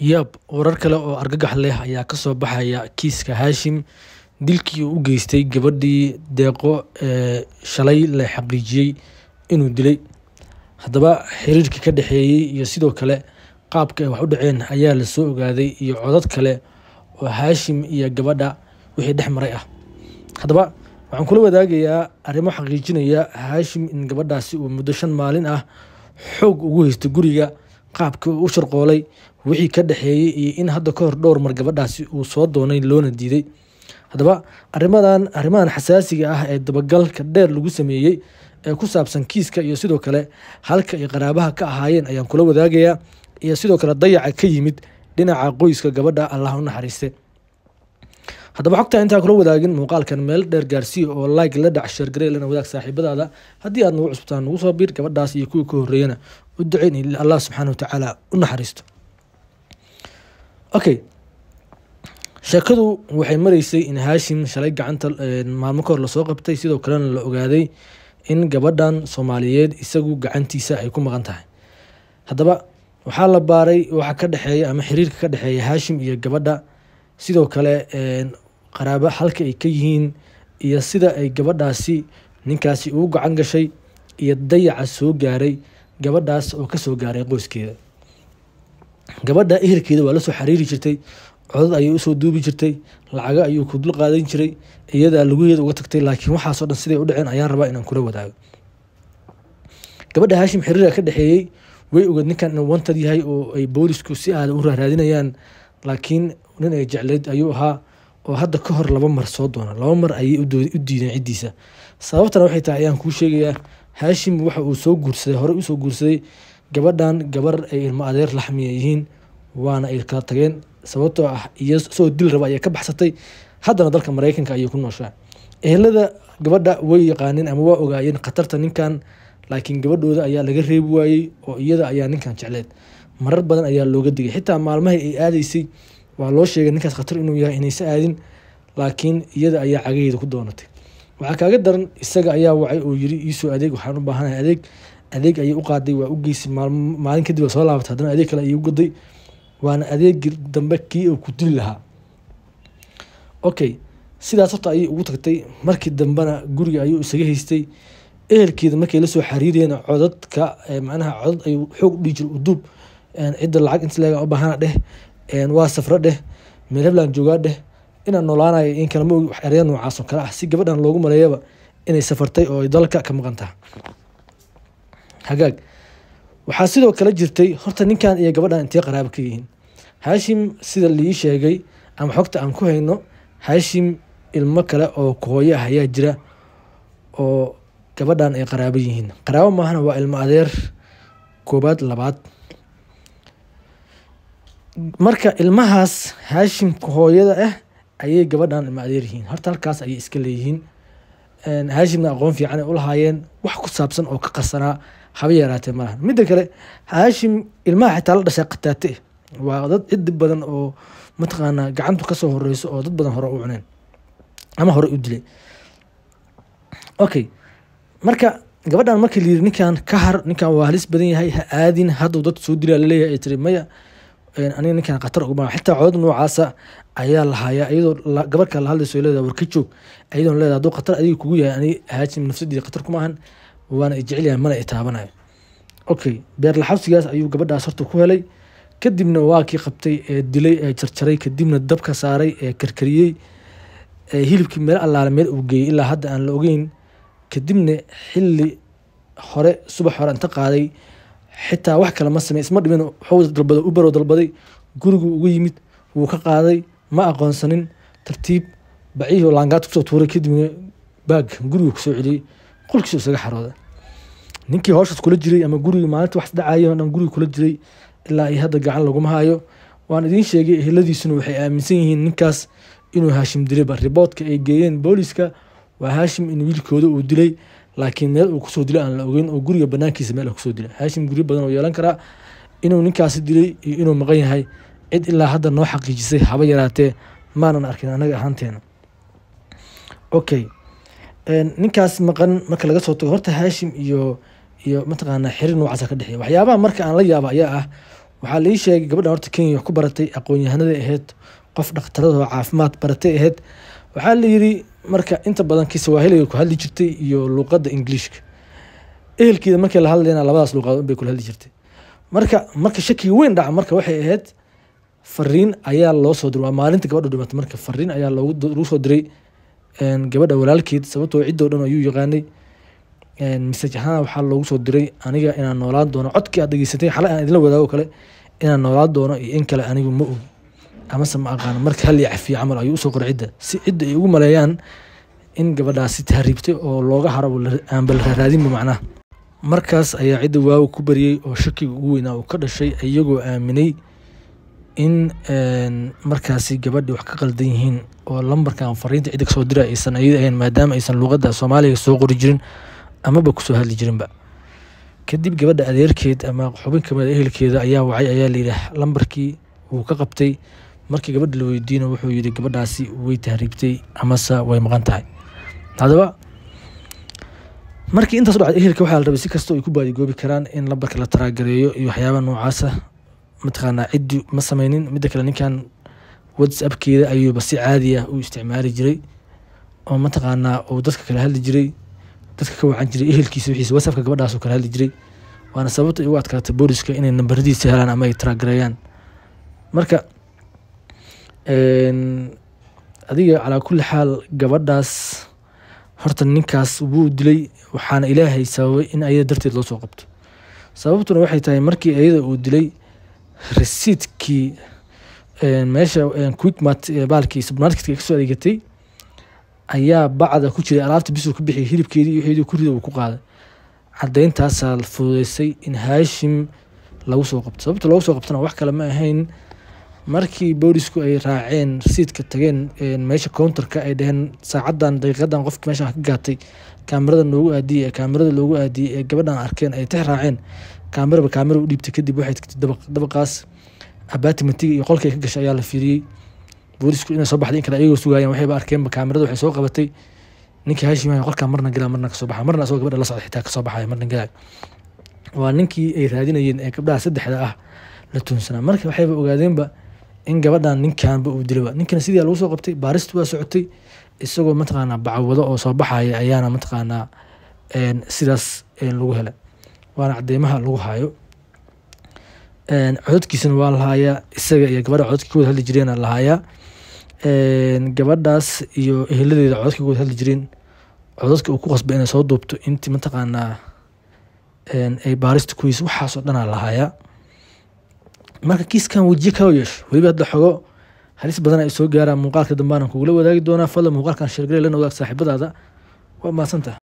Yab, warar kale oo argagax leh ayaa ka soo baxaya kiiska Haashim, dilkii uu u geystay gabadhii Deeqo ee shalay la xaqiijiyey inuu dilay. Haddaba xiriirka ka dhexeeyey iyo sidoo kale qaabka ay wax u dhaceen ayaa la soo ogaaday, iyo codad kale oo Haashim iyo gabadha wixii dhex maray ah. Haddaba waxaan kula wadaagayaa arrimo xaqiijinaya Haashim in gabadhaasi uu muddo 5 maalin ah xoog ugu haystay guriga, qaabka uu u sharqoolay, wixii ka dhexeeyey iyo in hadda ka hor dhowr mar gabadhaasi uu soo doonay loona diiday. Haddaba arrimahan xasaasiga ah ee dabagalka dheer lagu sameeyey ee ku saabsan kiiska iyo sidoo kale halka ay qaraabaha ka ahaayeen ayaan kula wadaagayaa, iyo sidoo kale dayaca ka yimid dhinaca qoyska gabadha, Allah u naxariiste. Haddaba xogta intaan kula wadaagin muuqaalkan meel dheer gaarsii oo like la dhac, share garee, lana wadaag saaxiibadaada. Haddii aad nagu cusubtaan, nagu soo biir. Gabadhaas iyo kuwii ka horreeyana u duceyn in Allah subxaanahu wa tacaala u naxariisto. Okay, sheekadu waxay maraysay in Haashim shalay gacanta maalmo ka hor lasoo qabtay, sidoo kalena la ogaaday in gabadhan Soomaaliyeed isagu gacantiisa ay ku maqan tahay. Haddaba waxaa la baaray waxa ka dhexeeya ama xiriirka ka dhexeeya Haashim iyo gabadha, sidoo kale qaraabo halka ay ka yihiin iyo sida ay gabadhaasi ninkaasi ugu gacan gashay iyo dayaca soo gaaray gabadhaas oo ka soo gaaray qoyskeeda. Gabadha ehelkeeda waa la soo xiriiri jirtay, codad ayay usoo duubi jirtay, lacago ayuu ku dul qaadan jiray, iyadaa lugaheeda uga tagtay. Laakiin waxaasoo dhan siday u dhaceen ayaan rabaa inaan kula wadaago. Gabadha Haashim xiriirka ka dhexeeyey way ogeed ninkan inuu wanted yahay oo ay boolisku si aad u raadinayaan, laakiin nin ay jecleyd ayuu ahaa oo hadda ka hor 2 mar soo doona, 2 mar ayay u diideen ciddiisa. Sababtana waxay tahay ayaan kuu sheegayaa. Haashim waxa uu soo guursaday, horey usoo guursaday gabadhan gabar ay ilmo adeer laxmiya yihiin, waana ay kala tageen sababtoo ah iyo soo dil raba ayay ka baxsatay. Haddana dalka Mareykanka ayay ku nooshaa. Ehelada gabadha way yaqaaneen ama waa ogaayeen khatarta ninkan, laakiin gabadhooda ayaa laga reebi waayey oo iyada ayaa ninkan jecleed. Marar badan ayaa looga digay, xitaa maalmaha ay aadaysay waa loo sheegay ninkaas khatar inuu yahay, inaysan aadin, laakiin iyada ayaa cagaheeda ku doonatay. Waxaa kaaga daran isaga ayaa wacay oo yiri iisoo adeeg, waxaan u baahanahay adeeg. Adeeg ayay u qaaday, waa u geysay, maalin kadib waa soo laabatay, haddana adeeg kale ayay u gaday, waana adeegii dambe kii uu ku dili lahaa. Okay, sidaas horta ayay ugu tagtay. Markii dambena guriga ayuu isaga haystay. Ehelkeeda markay la soo xiriireen codadka, macnaha codad ayuu xoog u dhihi jiray, uduub cidda lacag inta leega u baahana dheh, waa safro dheh, meel heblaan joogaa dheh, inaan noolaanayo in kale ma ogi, wax ereyo noocaas oo kale ah, si gabadhan loogu maleeyaba inay safartay oo ay dalka ka maqan tahay. Hagaag, waxaa sidoo kale jirtay horta ninkan iyo gabadhan intee qaraabo ka yihiin. Haashim sida lii sheegay ama xogta aan ku hayno, Haashim ilmo kale oo hooyo ah ayaa jira oo gabadhan ay qaraabo yihiin. Qaraabo maahana, waa ilmo adeer koobaad labaad. Marka ilmahaas Haashim hooyada ah ayay gabadhan ilmo adeer yihiin. Horta halkaas ayay iska leeyihiin. Haashimna aqoon fiican ay u lahaayeen, wax ku saabsan oo ka qarsanaa haba yaraatee malaha. Midda kale, Haashim ilmaha xitaa la dhashay qataate waa dad cid badan oo mataqaanaa gacantu ka soo horeyso oo dad badan hore u cuneen ama hore u dilay. Okay, marka gabadhan markii la yiri ninkan ka har, ninkan waa halis badan yahay, ha aadin, hadduu dad soo dilaa laleeyahay, ay tiri maya, aniga ninkan khatar ugu baahan. Xitaa codad noocaasa ayaa la hayaa iyadoo gabadh kale la hadlayso ay leedahay war ka joog, iyadoon leedahay hadduu khatar adiga kugu yahay, ani Haashim nafsadiisa khatar kuma ahan, waana i jecel yahay, mana i taabanayo. Okay, beer la xabsigaas ayuu gabadhaas horta ku helay. Kadibna waa kii qabtay ee dilay ee jarjaray, kadibna dabka saaray ee karkariyey, ee hilibkii meel allaale meel uu geeyey ilaa hadda aan la ogeyn. Kadibna xilli hore subax hore inta qaaday, xitaa wax kale ma sameyn, isma dhibin, wuxuu dalbaday Uber oo dalbaday, gurigu ugu yimid, wuu ka qaaday, ma aqoonsanin, tartiib bacihii oo laangaad kusoo tuuray, kadibna baag gurigu kusoo celiyey, qolkiisu isaga xarooday. Ninkii hawshaas kula jiray ama guriga maalinta wax dhacayay oo dhan guriga kula jiray ilaa ay hadda gacan laguma hayo. Waan idiin sheegay, eheladiisuna waxay aaminsan yihiin ninkaas inuu Haashim dilay. Ba riboodka ay geeyeen booliska waa Haashim in wiilkooda uu dilay, laakiin meel uu kusoo dilay aan la ogeyn, oo guriga banaankiisa meel uu kusoo dilay. Haashim guryo badan oo yeelan karaa, inuu ninkaasi dilay iyo inuu maqan yahay cid ilaa hadda noo xaqiijisay haba yaraatee maanan arkin anaga ahaanteena. Okay, ninkaas maqan marka laga soo tago, horta Haashim iyo mataqaanaa xiriir noocaasa ka dhexeeya. Waxyaabaha marka aan la yaabo ayaa ah Waxaa la ii sheegay gabadhan horta Kenya wax ku baratay, aqoon-yahanada ahayd, qof dhakhtarada oo caafimaad baratay ahayd. Waxaa la yiri marka inta badan Kiswahiliga ku hadli jirtay iyo luqadda Ingiliishka. Ehelkeeda markii la hadlayna labadaas luqadood bay kula hadli jirtay. Marka shakiga weyn dhaca marka waxay ahayd fariin ayaa loo soo diray. Waa maalinta gabadha dhimatay. Marka fariin ayaa loogu soo diray gabadha walaalkeed, sababtoo cidoo dhan ayuu yaqaanay. Message ahaan waxaa loogu soo diray aniga inaan noolaan doono, codkii aad dhegeysatay xalay aan idinla wadaago kale, inaan noolaan doono iyo in kale anigu ma ogi amase ma aqaano, marka hal cafiyo camal ayuu usoo qoray cidda, si cidda ay ugu maleeyaan in gabadhaasi tahriibtay oo looga haro aanba la raadinba macnaha. Markaas ayaa cidda waagu ku bariyey oo shakiga ugu weynaa uu ka dhashay, iyagoo aaminay in markaasi gabadhii wax ka qaldan yihiin oo lambarkan fariinta cidda kasoo diray aysan ayada ahayn, maadaama aysan luqadda Soomaaliga soo qori jirin amaba kusoo hadli jirinba. Kadib gabadha adeerkeed ama xubin kamid ah ehelkeeda ayaa wacay, ayaa la yidhi lambarkii wuu ka qabtay. Markii gabadha la weydiino wuxuu yidhi gabadhaasi way tahriibtay amase way maqan tahay. Haddaba markii intaas dhacday ehelka waxaa la rabay si kastoo ay ku baadigoobi karaan in lambarka la taraagareeyo iyo waxyaabaha noocaasa mataqaanaa ciddi ma sameynin. Midda kale ninkan WhatsAppkeeda ayuuba si caadi ah u isticmaali jiray oo mataqaanaa uu dadka kala hadli jiray, dadka ka wacan jiray ehelkiisa wixiisa WhatsAppka gabadhaas uu kala hadli jiray. Waana sababta ay ugu adkaatay booliska inay nambaradiisa helaan ama ay taraagareeyaan. Marka adiga calaa kulli xaal gabadhaas horta ninkaas wuu dilay, waxaana Ilaahay sababay in ayada darteed loo soo qabto. Sababtuna waxay tahay markii ayada uu dilay rasiidkii meesha Quickmart baalkii supermarketka kasoo adeegatay ayaa bacda ku jiray alaabta bisuu ka bixiyay, hilibkeedii iyo wixii ku riday uu ku qaaday. Cadeyntaasaa fududeysay in Haashim lagu soo qabto. Sababta loogu soo qabtana wax kale ma ahayn, markii boolisku ay raaceen rasiidka tageen meesha counterka ay dhaheen saacadan daqiiqadan qofka meesha ka gaatay kaamirada noogu aadiyey, ee kaamirada loogu aadiyey ee gabadhan arkeen ay tix raaceen, kaamiraba kaamira u dhiibtay. Kadib waxay tagtay dabaqaas apartmentiga iyo qolkay ka gashay ayaa la fiiriyey. Boolisku inay soo baxday in kale ayagoo sugayaan waxayba arkeenba kaamirada waxay soo qabatay ninkii Haashim ahaa qolkaa marna galaa marna kasoo baxa, marna asagoo gabadha la socda xitaa kasoo baxaya marna galaa. Waa ninkii ay raadinayeen ee gabdhaha saddexda ah la tuunsanaa. Marka waxayba ogaadeenba in gabadhan ninkanba uu dilaba. Ninkana sidii lagu soo qabtay, baaristu waa socotay isagoo mataqaanaa bacwado oo soo baxaya ayaana mataqaanaa sidaas lagu helay. Waana cadeymaha lagu hayo. Codadkiisana waa la hayaa, isaga iyo gabadha codadka ka wada hadli jireen la hayaa. Gabadhaas iyo eheladeeda codadka ka wada hadli jireen, codadka uu ku qasbay inay soo duubto intii mataqaanaa ay baarista ku heysay, waxaas oo dhan la hayaa. Marka kiiskan wejiyo kala yeesho, weliba hadda xogo halis badan ay soo gaaraan. Muuqaalka dambe aan kugula wadaagi doonaa. Fadlan muuqaalkan share garee, lana wadaag saaxiibadaada. Waa mahadsantahay.